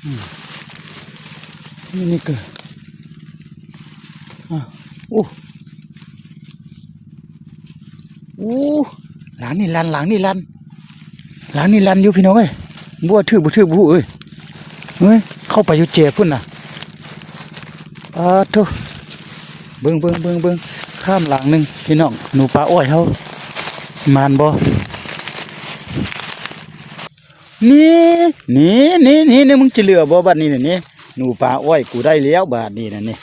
ອືມ ນີ້ ນີ້ກໍ ອາ ໂອ້ ໂອ້ ຫຼັງນີ້ລັ່ນ ຫຼັງນີ້ລັ່ນ ຫຼັງນີ້ລັ່ນຢູ່ພີ່ນ້ອງເອີຍ. ບໍ່ຖືກ ບໍ່ຖືກ ບໍ່ຮູ້ເອີຍ. ເອີຍ ເຂົ້າໄປຢູ່ແຈພຸ້ນນະ. ປາດໂທ້ ເບິ່ງ ເບິ່ງ ເບິ່ງ ເບິ່ງ ຂ້າມຫຼັງໜຶ່ງພີ່ນ້ອງ. ໜູປາອ້ອຍເຮົາ ໝານບໍ່? ນີ້ ນີ້ ນີ້ ນີ້ ນີ້ ມຶງຈະເຫຼືອບໍ່ບາດນີ້ນະນີ້? ໜູປາອ້ອຍກູໄດ້ແລ້ວບາດນີ້ນະນີ້.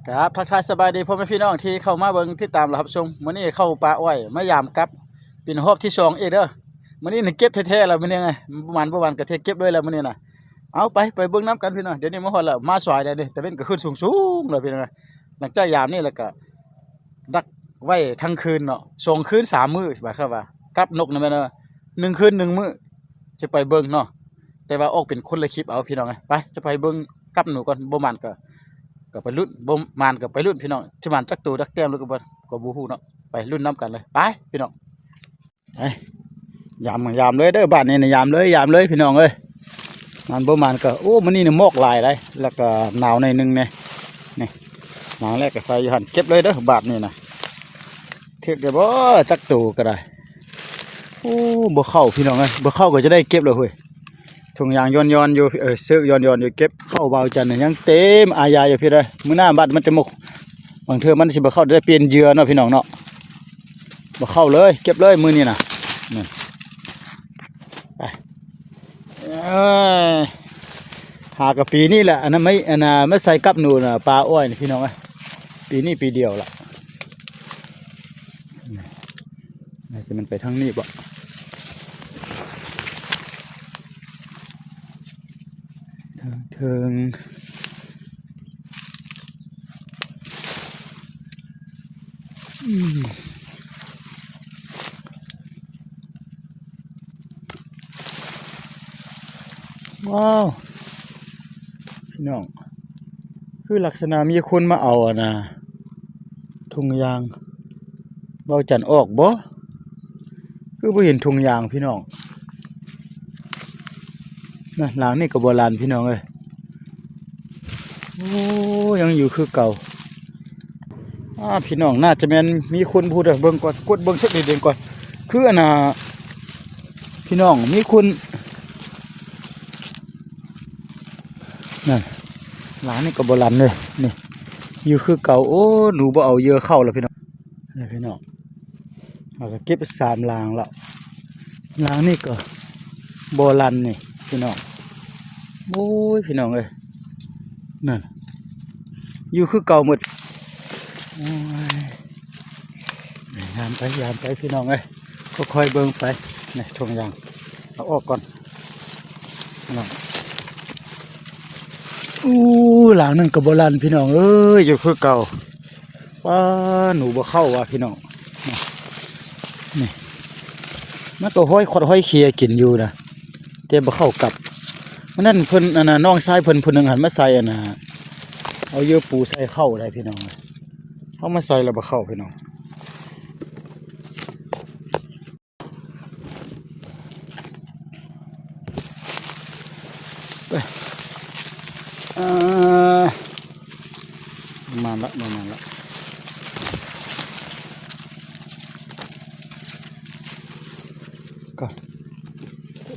ຄັບ ທັກທາຍສະບາຍດີພໍ່ແມ່ພີ່ນ້ອງທີ່ເຂົ້າມາເບິ່ງຕິດຕາມ ແລະ ຮັບຊົມ. ມື້ນີ້ເຂົ້າປ່າອ້ອຍມາຢາມກັບເປັນຮອບທີສອງອີກເດີ. ມື້ນີ້ນະເກັບແທ້ໆ ແລ້ວມື້ນີ້ ໝານບໍ່ໝານກໍເກັບເລີຍແລ້ວມື້ນີ້ນະ. ເອົາ ໄປ ໄປເບິ່ງນຳກັນພີ່ນ້ອງ. ດຽວນີ້ມາຮອດແລ້ວ ມາສວາຍແລ້ວເດ້ ຕາເວັນກໍຂຶ້ນສູງໆແລ້ວພີ່ນ້ອງ. ຫຼັງຈາກຢາມນີ້ແລ້ວກໍດັກໄວ້ທັງຄືນເນາະ ສອງຄືນສາມມື້ ໝາຍຄວາມວ່າກັບນົກນະແມ່ນວ່າ ໜຶ່ງຄືນໜຶ່ງມື້ ຈະໄປເບິ່ງເນາະ. ແຕ່ວ່າອອກເປັນຄົນລະຄລິບເອົາພີ່ນ້ອງເອີຍ. ໄປ ຈະໄປເບິ່ງກັບໜູກ່ອນ ບໍ່ໝານກໍ ກໍໄປລຸ້ນ ບໍ່ໝານກໍໄປລຸ້ນພີ່ນ້ອງ. ຈະໝານຈັກໂຕຈັກແຕ້ມຫຼືກໍບໍ່ ກໍບໍ່ຮູ້ເນາະ. ໄປລຸ້ນນຳກັນເລີຍ ໄປພີ່ນ້ອງ. ໄປ ຢາມ ຢາມເລີຍເດີ ບາດນີ້ນະ ຢາມເລີຍ ຢາມເລີຍພີ່ນ້ອງເອີຍ. ໝານບໍ່ໝານກໍ ໂອ້ ມື້ນີ້ນະໝອກຫຼາຍໄດ໋ ແລ້ວກໍໜາວໜ້ອຍໜຶ່ງແດ່. ນີ້ ໜາວແລ້ວກໍໃສ່ຢູ່ຫັ້ນ ເກັບເລີຍເດີບາດນີ້ນະ. ຖືກໄດ້ບໍ່ ຈັກໂຕກໍໄດ້. ໂອ້ ບໍ່ເຂົ້າພີ່ນ້ອງເອີຍ ບໍ່ເຂົ້າກໍຈະໄດ້ເກັບແລ້ວເຮີ້ຍ. ຖົງຢາງຍ້ອນໆຢູ່ ເອີ ເຊີກຍ້ອນໆຢູ່ ເກັບເຂົ້າບ່າວຈັນນະ ຍັງເຕັມອາຍາຢູ່ພີ້ເດີ. ມື້ໜ້າບັດມັນຈະໝົກ ບາງເທື່ອມັນຊິບໍ່ເຂົ້າ ໄດ້ປ່ຽນເຫຍື່ອເນາະພີ່ນ້ອງເນາະ. ບໍ່ເຂົ້າເລີຍ ເກັບເລີຍມື້ນີ້ນະ. ນີ້ ໄປ ເອີຍ ຫາກະປີນີ້ແຫຼະ ອັນນັ້ນໄມ່ ອັນນ່າ ມາໃສ່ກັບໜູນະ ປ່າອ້ອຍນີ້ພີ່ນ້ອງເອີຍ. ປີນີ້ປີດຽວລະ. ໜ້າຈະແມ່ນໄປທາງນີ້ບໍ? ທາງເທິງ ອືມ. ວ້າວ ພີ່ນ້ອງ ຄືລັກສະນະມີຄົນມາເອົາ ອັນນ່າ ຖົງຢາງເບົາຈັນອອກບໍ? ຄືບໍ່ເຫັນຖົງຢາງພີ່ນ້ອງ. ນະ ຫຼັງນີ້ກໍບໍ່ລັ່ນພີ່ນ້ອງເອີຍ. ໂອ້ ຍັງຢູ່ຄືເກົ່າ. ອ່າ ພີ່ນ້ອງ ໜ້າຈະແມ່ນມີຄົນຜູ້ໃດເບິ່ງກ່ອນ ກົດເບິ່ງເຊັກດີໆກ່ອນ. ຄືອັນນ່າ ພີ່ນ້ອງ ມີຄົນ ນັ້ນ ຫຼັງນີ້ກໍບໍ່ລັ່ນເລີຍ ນີ້ ຢູ່ຄືເກົ່າ. ໂອ້ ໜູບໍ່ເອົາເຫຍື່ອເຂົ້າແລ້ວພີ່ນ້ອງ. ນີ້ພີ່ນ້ອງ ເຮົາກໍເກັບສາມຫຼັງແລ້ວ ຫຼັງນີ້ກໍບໍ່ລັ່ນນີ້ພີ່ນ້ອງ. ໂອ້ຍ ພີ່ນ້ອງເອີຍ ນັ້ນ ຢູ່ຄືເກົ່າໝົດ. ໂອ້ຍ ຍາມໄປ ຍາມໄປພີ່ນ້ອງເອີຍ ຄ່ອຍໆເບິ່ງໄປ. ນີ້ຖົງຢາງ ເອົາອອກກ່ອນ ພີ່ນ້ອງ. ອູ້ ຫຼັງນັ້ນກໍບໍ່ລັ່ນພີ່ນ້ອງເອີຍ ຢູ່ຄືເກົ່າ. ປ້າ ໜູບໍ່ເຂົ້າວ່າພີ່ນ້ອງ. ນີ້ ມັນກໍຫ້ອຍຄອດຫ້ອຍເຄຍກິນຢູ່ນະ ແຕ່ບໍ່ເຂົ້າກັບ. ມື້ນັ້ນເພິ່ນ ອັນນ່າ ນ້ອງຊາຍເພິ່ນຜູ້ໜຶ່ງຫັ້ນມາໃສ່ ອັນນ່າ ເອົາເຫຍື່ອປູໃສ່ເຂົ້າໄດ໋ພີ່ນ້ອງ. ເຮົາມາໃສ່ແລ້ວບໍ່ເຂົ້າພີ່ນ້ອງ. ເອີ ປະມານລະ ປະມານລະ ກ່ອນ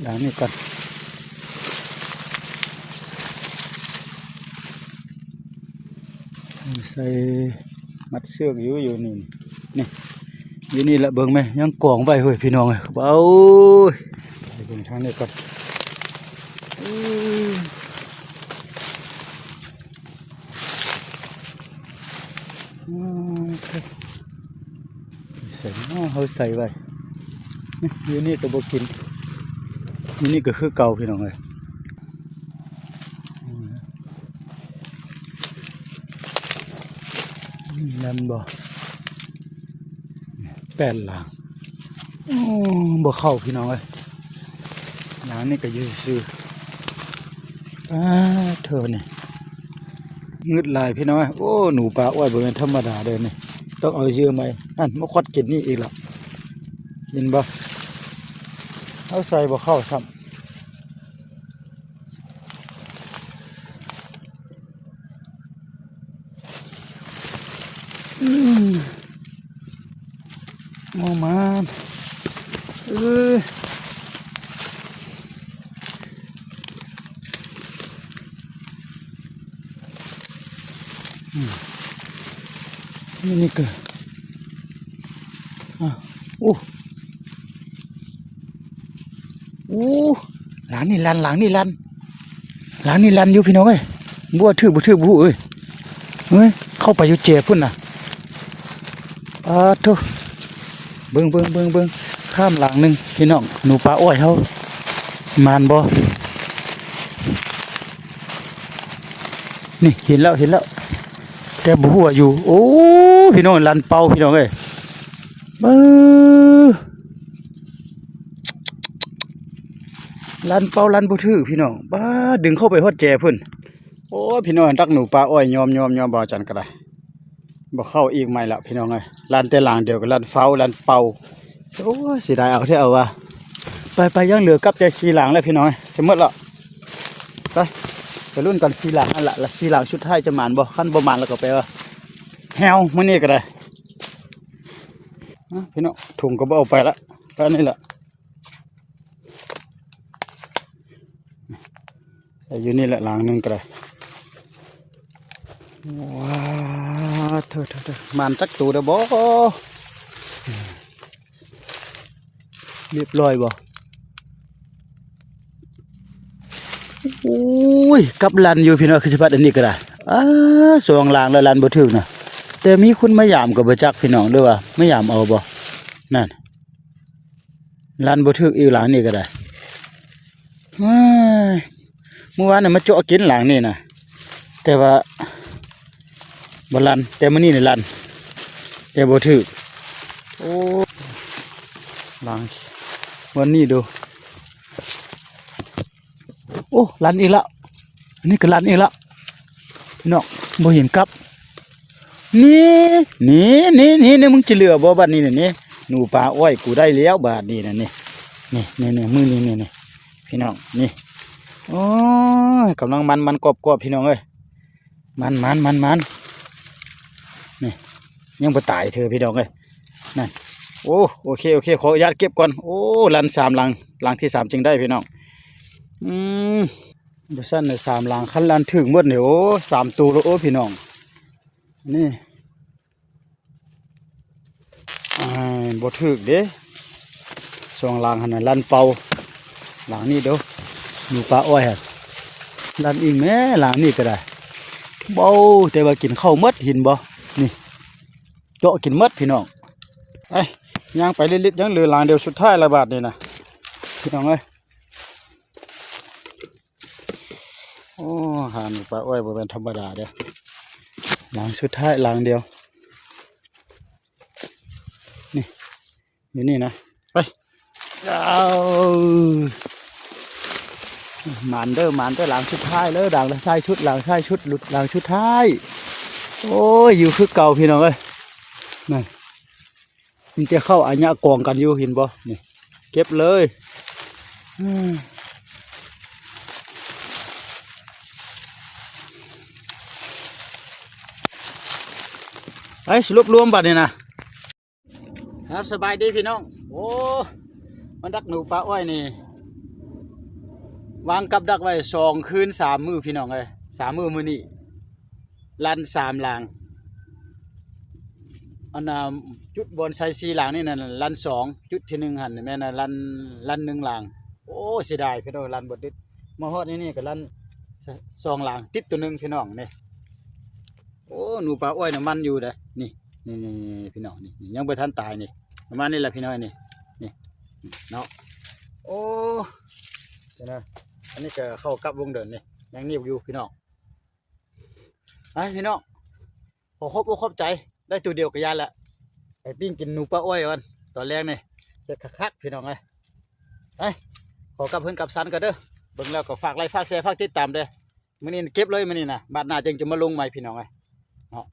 ດາງນີ້ກ່ອນ. ໃສ່ມັດເຊືອກຢູ່ ຢູ່ນີ້ ນີ້ ຢູ່ນີ້ລະ. ເບິ່ງແມ ຍັງກອງໄວ້ເຮີ້ຍ ພີ່ນ້ອງເອີຍ. ໂອ້ຍ ໄປເບິ່ງທາງນີ້ກ່ອນ. ໃສ່ເນາະ ເຮົາໃສ່ໄວ້ ນີ້ ຢູ່ນີ້ກໍບໍ່ກິນ ຢູ່ນີ້ກໍຄືເກົ່າ ພີ່ນ້ອງເອີຍ. ແມ່ນບໍ່? ແປດຫຼັງ ໂອ້ ບໍ່ເຂົ້າ ພີ່ນ້ອງເອີຍ. ຫຼັງນີ້ກໍຢູ່ຊື່ ປາດໂທ້ ນີ້ ງຶດຫຼາຍ ພີ່ນ້ອງເອີຍ. ໂອ້ ໜູປ່າອ້ອຍບໍ່ແມ່ນທຳມະດາເດີນີ້ ຕ້ອງເອົາເຫຍື່ອໃໝ່. ຫັ້ນ ມາຄວັດກິນນີ້ອີກລະ ເຫັນບໍ່? ເຮົາໃສ່ບໍ່ເຂົ້າຊ້ຳ. ອືມ ງາມມາກ ເອີ ອືມ ນີ້ກໍ ອາ ໂອ້ ໂອ້ ຫຼັງນີ້ລັ່ນ ຫຼັງນີ້ລັ່ນ ຫຼັງນີ້ລັ່ນຢູ່ພີ່ນ້ອງເອີຍ. ບໍ່ຖືກ ບໍ່ຖືກ ບໍ່ຮູ້ເອີຍ ເອີຍ ເຂົ້າໄປຢູ່ແຈພຸ້ນນະ. ອາໂທ້ ເບິ່ງ ເບິ່ງ ເບິ່ງ ເບິ່ງ ຂ້າມຫຼັງໜຶ່ງພີ່ນ້ອງ ໜູປາອ້ອຍເຮົາ ໝານບໍ່? ນີ້ ເຫັນແລ້ວ ເຫັນແລ້ວ ແຕ່ບໍ່ຮູ້ວ່າຢູ່. ໂອ້ ພີ່ນ້ອງ ລັ່ນເປົ່າພີ່ນ້ອງເອີຍ ເບິ່ງ ລັ່ນເປົ່າລັ່ນບໍ່ຖືກພີ່ນ້ອງ. ປ້າ ດຶງເຂົ້າໄປຮອດແຈພຸ້ນ. ໂອ້ຍ ພີ່ນ້ອງ ດັກໜູປາອ້ອຍ ຍອມ ຍອມ ຍອມ ບ່າວຈັນກໍໄດ້ ບໍ່ເຂົ້າອີກໃໝ່ລະພີ່ນ້ອງເອີຍ. ລັ່ນແຕ່ຫຼັງດຽວກໍລັ່ນເປົ່າ ລັ່ນເປົ່າ. ໂອ້ຍ ເສຍດາຍເອົາແທ້ເອົາວ່າ. ໄປໆ ຍັງເຫຼືອກັບແຕ່ສີ່ຫຼັງແລ້ວພີ່ນ້ອງເອີຍ ຈະໝົດລະ. ໄປ ໄປລຸ້ນກັນສີ່ຫຼັງຫັ້ນລະ ແລະສີ່ຫຼັງສຸດທ້າຍຈະໝານບໍ່? ຄັນບໍ່ໝານແລ້ວກໍແປວ່າແຮວມື້ນີ້ກໍໄດ້. ອາ ພີ່ນ້ອງ ຖົງກໍບໍ່ເອົາໄປລະ ໄປນີ້ລະ. ໃສ່ຢູ່ນີ້ແຫຼະ ຫຼັງໜຶ່ງກໍໄດ້. ວ້າ ໂທ້ໆໆ ໝານຈັກໂຕເດີ້ບໍ? ຮຽບຮ້ອຍບໍ? ໂອ້ຍ ກັບລັ່ນຢູ່ພີ່ນ້ອງ ຄືຊິພັດອັນນີ້ກໍໄດ້. ອາ ສອງຫຼັງແລ້ວລັ່ນບໍ່ຖືກນະ ແຕ່ມີຄົນມາຢາມກໍບໍ່ຈັກພີ່ນ້ອງ ຫຼືວ່າມາຢາມເອົາບໍ? ນັ້ນ ລັ່ນບໍ່ຖືກອີກຫຼັງນີ້ກໍໄດ້. ເອີຍ ມື້ວານນີ້ມາເຈາະກິນຫຼັງນີ້ນະ ແຕ່ວ່າບໍ່ລັ່ນ ແຕ່ມື້ນີ້ນີ້ລັ່ນ ແຕ່ບໍ່ຖືກ. ໂອ້ ຫຼັງ ວັນນີ້ດູ ໂອ້ ລັ່ນອີກລະ ອັນນີ້ກໍລັ່ນອີກລະ ພີ່ນ້ອງ ບໍ່ເຫັນກັບ. ນີ້ ນີ້ ນີ້ ນີ້ ນີ້ ມຶງຈະເຫຼືອບໍ່ບາດນີ້ນະ? ນີ້ ໜູປາອ້ອຍກູໄດ້ແລ້ວບາດນີ້ນະ ນີ້ ນີ້ ນີ້ ນີ້ ມື້ນີ້ ນີ້ ນີ້ ພີ່ນ້ອງ ນີ້. ໂອ້ຍ ກຳລັງມັນໆ ກອບໆ ພີ່ນ້ອງເອີຍ ມັນໆ ມັນໆ ນີ້ ຍັງບໍ່ຕາຍເທື່ອພີ່ນ້ອງເອີຍ ນັ້ນ. ໂອ້ ໂອເຄ ໂອເຄ ຂໍອະນຸຍາດເກັບກ່ອນ. ໂອ້ ລັ່ນສາມຫຼັງ ຫຼັງທີສາມຈຶ່ງໄດ້ພີ່ນ້ອງ. ອືມ ບໍ່ຊັ້ນນະ ສາມຫຼັງ ຄັນລັ່ນຖືກໝົດນີ້ ໂອ້ ສາມໂຕແລ້ວ ໂອ້ ພີ່ນ້ອງ ນີ້. ອາ ບໍ່ຖືກເດ້ ສອງຫຼັງຫັ້ນນະ ລັ່ນເປົ່າ. ຫຼັງນີ້ເດີ້ ໜູປາອ້ອຍຫັ້ນ ລັ່ນອີກແມ້ ຫຼັງນີ້ກໍໄດ້. ເບົາ ແຕ່ວ່າກິນເຂົ້າໝົດ ເຫັນບໍ່? ນີ້ ເຈາະກິນໝົດພີ່ນ້ອງ. ໄປ ຍ່າງໄປລິດໆ ຍັງເຫຼືອຫຼັງດຽວສຸດທ້າຍລະບາດນີ້ນະ ພີ່ນ້ອງເອີຍ. ໂອ້ ຫາໜູປາອ້ອຍບໍ່ແມ່ນທຳມະດາເດີ້ ຫຼັງສຸດທ້າຍຫຼັງດຽວ ນີ້ ຢູ່ນີ້ນະ. ໄປ ເອົາ ໝານເດີ້ ໝານເດີ້ ຫຼັງສຸດທ້າຍເດີ້ ຫຼັງທ້າຍສຸດ ຫຼັງທ້າຍສຸດ ຫຼຸດຫຼັງສຸດທ້າຍ. ໂອ້ຍ ຢູ່ຄືເກົ່າພີ່ນ້ອງເອີຍ ນັ້ນ. ມີແຕ່ເຂົ້າອາຍະກອງກັນຢູ່ ເຫັນບໍ່? ນີ້ ເກັບເລີຍ. ໄປ ສະຫຼຸບລວມບາດນີ້ນະ. ຄັບ ສະບາຍດີພີ່ນ້ອງ. ໂອ້ ມາດັກໜູປາອ້ອຍນີ້ ວາງກັບດັກໄວ້ສອງຄືນສາມມື້ພີ່ນ້ອງເອີຍ ສາມມື້ມື້ນີ້. ລັ່ນສາມຫຼັງ ອັນນ່າ ຈຸດບ່ອນໃສ່ສີ່ຫຼັງນີ້ນະ ລັ່ນສອງ ຈຸດທີໜຶ່ງຫັ້ນແມ່ນ ລັ່ນ ລັ່ນໜຶ່ງຫຼັງ. ໂອ້ ເສຍດາຍພີ່ນ້ອງ ລັ່ນບໍ່ຕິດ. ມາຮອດນີ້ນີ້ກໍລັ່ນສອງຫຼັງ ຕິດໂຕໜຶ່ງພີ່ນ້ອງນີ້. ໂອ້ ໜູປາອ້ອຍນະມັນຢູ່ເດ້ ນີ້ ນີ້ໆໆ ພີ່ນ້ອງ ນີ້ ນີ້ ຍັງບໍ່ທັນຕາຍນີ້ ປະມານນີ້ແຫຼະພີ່ນ້ອງ ນີ້ ນີ້ເນາະ. ໂອ້ ເຫັນນະ ອັນນີ້ກໍເຂົ້າກັບວົງເດີນນີ້ ຍັງໜີບຢູ່ພີ່ນ້ອງ. ໄປພີ່ນ້ອງ ຂໍຂອບອົກຂອບໃຈ ໄດ້ໂຕດຽວກໍຢ້ານແລ້ວ. ໄປປີ້ງກິນໜູປາອ້ອຍກ່ອນ ຕອນແລງນີ້ ເຮັດຄັກໆ ພີ່ນ້ອງເອີຍ. ໄປ ຂໍກັບເຮືອນກັບຊານກ່ອນເດີ້. ເບິ່ງແລ້ວກໍຝາກໄລ ຝາກແຊ ຝາກຕິດຕາມເດີ້. ມື້ນີ້ເກັບເລີຍມື້ນີ້ນະ ບາດໜ້າຈຶ່ງຈະມາລົງໃໝ່ພີ່ນ້ອງເອີຍເນາະ.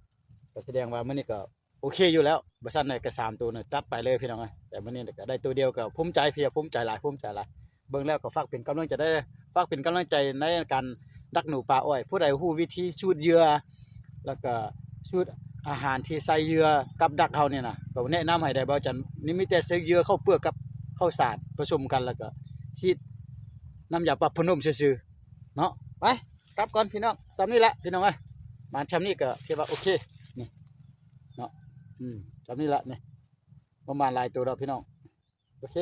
ກໍສະແດງວ່າມື້ນີ້ກໍ ໂອເຄຢູ່ແລ້ວ. ບໍ່ຊັ້ນນະກະສາມໂຕນະ ຈັດໄປເລີຍພີ່ນ້ອງເອີຍ. ແຕ່ມື້ນີ້ກະໄດ້ໂຕດຽວກະພູມໃຈ ເພິ່ນກະພູມໃຈຫຼາຍ ພູມໃຈຫຼາຍ. ເບິ່ງແລ້ວກໍຝາກເປັນກຳລັງໃຈໄດ້ ຝາກເປັນກຳລັງໃຈໃນການດັກໜູປ່າອ້ອຍ. ຜູ້ໃດຮູ້ວິທີສູດເຫຍື່ອ ແລ້ວກໍສູດອາຫານທີ່ໃສ່ເຫຍື່ອກັບດັກເຮົານີ້ນະ ກໍແນະນຳໃຫ້ໄດ້. ບໍ່ຈັ່ງນີ້ມີແຕ່ໃສ່ເຫຍື່ອເຂົ້າເປືອກກັບເຂົ້າສານປະສົມກັນ ແລ້ວກໍສີດນ້ຳຢາປັບຜ້ານຸ່ມຊື່ໆເນາະ. ໄປ ກັບກ່ອນພີ່ນ້ອງ. ສ່ຳນີ້ລະພີ່ນ້ອງເອີຍ ປະມານສ່ຳນີ້ກໍຖືວ່າໂອເຄນີ້ເນາະ. ອືມ ສ່ຳນີ້ລະນີ້ ບໍ່ມາຫຼາຍໂຕດອກພີ່ນ້ອງ. ໂອເຄ